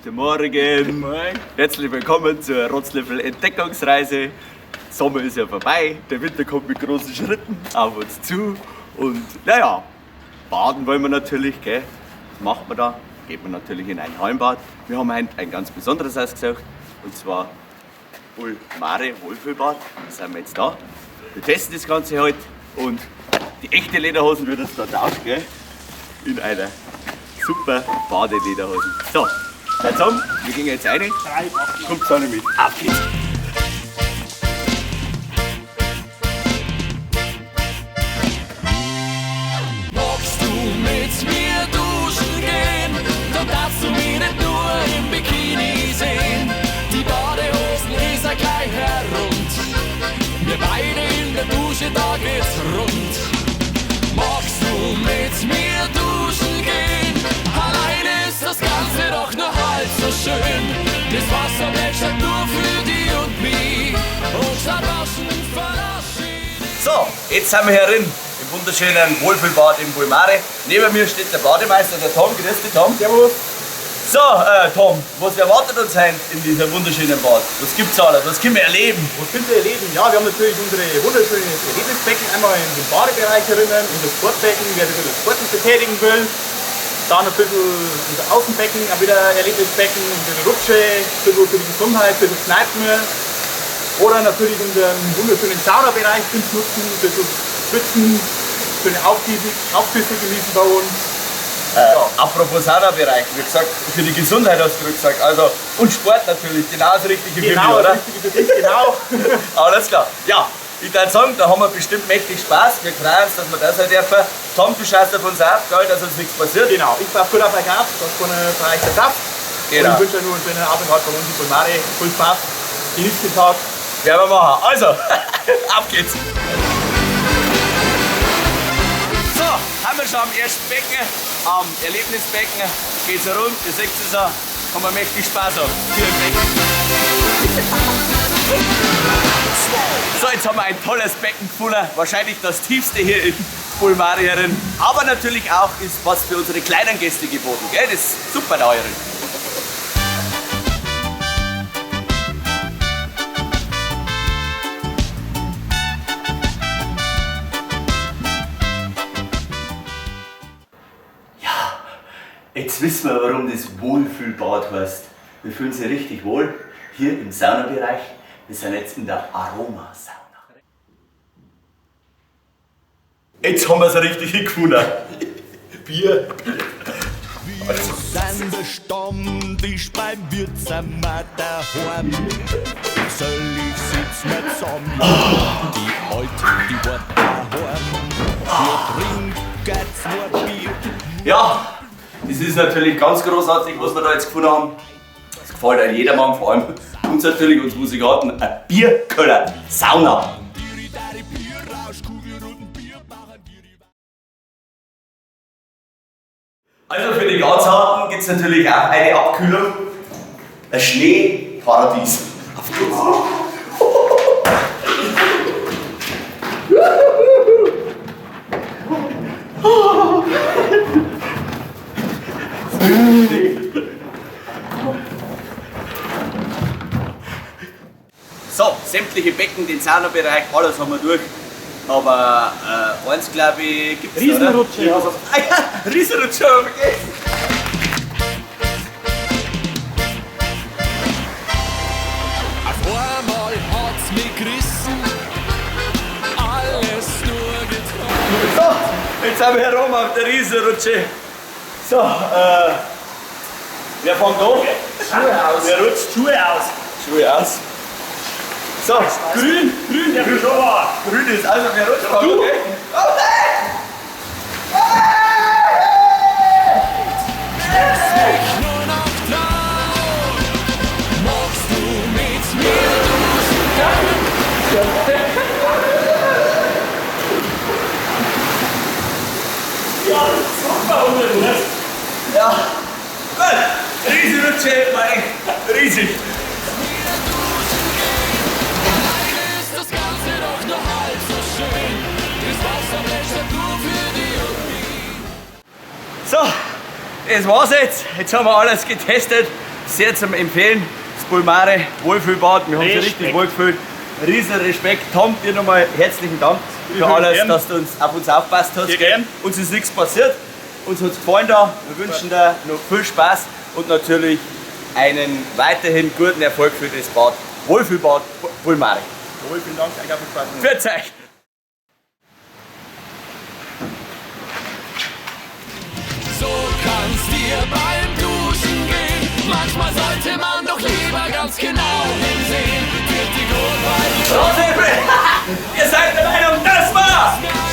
Guten Morgen. Morgen. Herzlich willkommen zur Rotzlöffel Entdeckungsreise. Sommer ist ja vorbei, der Winter kommt mit großen Schritten auf uns zu. Und naja, baden wollen wir natürlich, gell? Was macht man da? Geht man natürlich in ein Hallenbad. Wir haben heute ein ganz besonderes ausgesucht, und zwar Bulmare Wohlfühlbad. Da sind wir jetzt da. Wir testen das Ganze heute und die echte Lederhosen wird uns da tauschen, gell? In einer super Badelederhosen. So, dann zusammen, wir gehen jetzt rein. Kommt alle mit. Auf geht's! Magst du mit mir duschen gehen? Dann darfst du mich nicht nur im Bikini sehen. Die Badehosen ist ja gleich herund. Wir beide in der Dusche, da geht's rund. Magst du mit mir duschen gehen? Alleine ist das Ganze doch nur halb so schön. Das Wasser plätschert nur für die und mich. Und statt Waschen verlass ich So, jetzt sind wir hier drin, im wunderschönen Wohlfühlbad in Bulmare. Neben mir steht der Bademeister, der Tom. Grüß dich, Tom. Servus. So, Tom, was erwartet uns heute in diesem wunderschönen Bad? Was gibt's alles? Was können wir erleben? Was könnt ihr erleben? Ja, wir haben natürlich unsere wunderschönen Erlebnisbecken einmal in dem Badebereich herinnen, unser Sportbecken, wer sich ein bisschen sportlich betätigen will. Dann ein bisschen unser Außenbecken, auch wieder Erlebnisbecken, unsere Rutsche, ein bisschen für die Gesundheit, ein bisschen Kneipen. Oder natürlich unseren wunderschönen Saunabereich könnt ihr nutzen, ein bisschen schwitzen, schöne Aufgüsse genießen bei uns. Ja. Apropos Saunabereich, wie gesagt, für die Gesundheit hast du gesagt. Also, und Sport natürlich, genau das Richtige für mich, oder? Das Richtige für dich, genau. Alles klar. Ja, ich würde sagen, da haben wir bestimmt mächtig Spaß. Wir freuen uns, dass wir das heute dürfen. Tom, du schaust auf uns auf, gell, dass uns nichts passiert. Genau, ich passe gut auf euch auf, das ist bei euch der Saft. Genau. Und ich wünsche euch nur einen schönen Aufenthalt bei uns in Bulmare. Viel Spaß, genießt den Tag. Werden wir machen. Also, auf geht's. So, haben wir schon am ersten Becken, am Erlebnisbecken. Geht's rund, ihr seht es auch, haben wir mächtig Spaß haben. Hier im Becken. So, jetzt haben wir ein tolles Becken gefunden. Wahrscheinlich das tiefste hier in Bulmare herin. Aber natürlich auch ist was für unsere kleinen Gäste geboten, gell? Das ist super da herin. Jetzt wissen wir, warum das Wohlfühlbad heißt. Wir fühlen uns richtig wohl hier im Saunabereich. Wir sind jetzt in der Aromasauna. Jetzt haben wir es richtig gefunden. Bier. Wir sind der Stammtisch beim Wirt, sind wir daheim. Söllig sitzen wir zusammen, die Alte, die war daheim. Wir trinken zwei Bier. Ja, das ist natürlich ganz großartig, was wir da jetzt gefunden haben. Das gefällt einem jedermann, vor allem uns natürlich, uns Musikanten. Ein Bierkeller, Sauna. Also für die ganz Harten gibt's natürlich auch eine Abkühlung. Ein Schneeparadies. Auf geht's. So, sämtliche Becken, den Saunabereich, alles haben wir durch. Aber eins, glaube ich, gibt's noch, oder? Riesenrutsche, ja. Ah ja, Riesenrutsche haben wir vergessen. Auf einmal hat's mich gerissen, alles nur geträumt. So, jetzt sind wir hier oben auf der Riesenrutsche. So, wer fängt an? Schuhe aus. Wer rutscht? Schuhe aus. Schuhe aus. So, grün, grün, Der grün. schon war. Grün ist, also wer rutscht? Du. Okay. Oh nein! Mich nur noch trauen, magst du mit mir duschen gehen? Ja, super, unter Ja. Gut. Riesenrutsche, war echt riesig. Ist das Ganze doch nur halb so schön. Das Wasser plätschert nur für die und mich. So, das war's jetzt. Jetzt haben wir alles getestet. Sehr zum Empfehlen, das Bulmare Wohlfühlbad. Wir haben uns richtig Respekt. wohlgefühlt. Riesen Respekt. Tom, dir nochmal herzlichen Dank für alles, gern. dass du uns auf uns aufpasst hast. Sehr gell? gern. Uns ist nichts passiert. Uns hat's gefallen da. Wir wünschen dir noch viel Spaß und natürlich einen weiterhin guten Erfolg für das Bad. Wohlfühlbad Bulmare. Jawohl, vielen Dank, euch auch viel Spaß. Für euch! So kann's dir beim Duschen gehen. Manchmal sollte man doch lieber ganz genau hinsehen. Wird die Grundweite Rotzlöffel! Ihr seid der Meinung, das war's!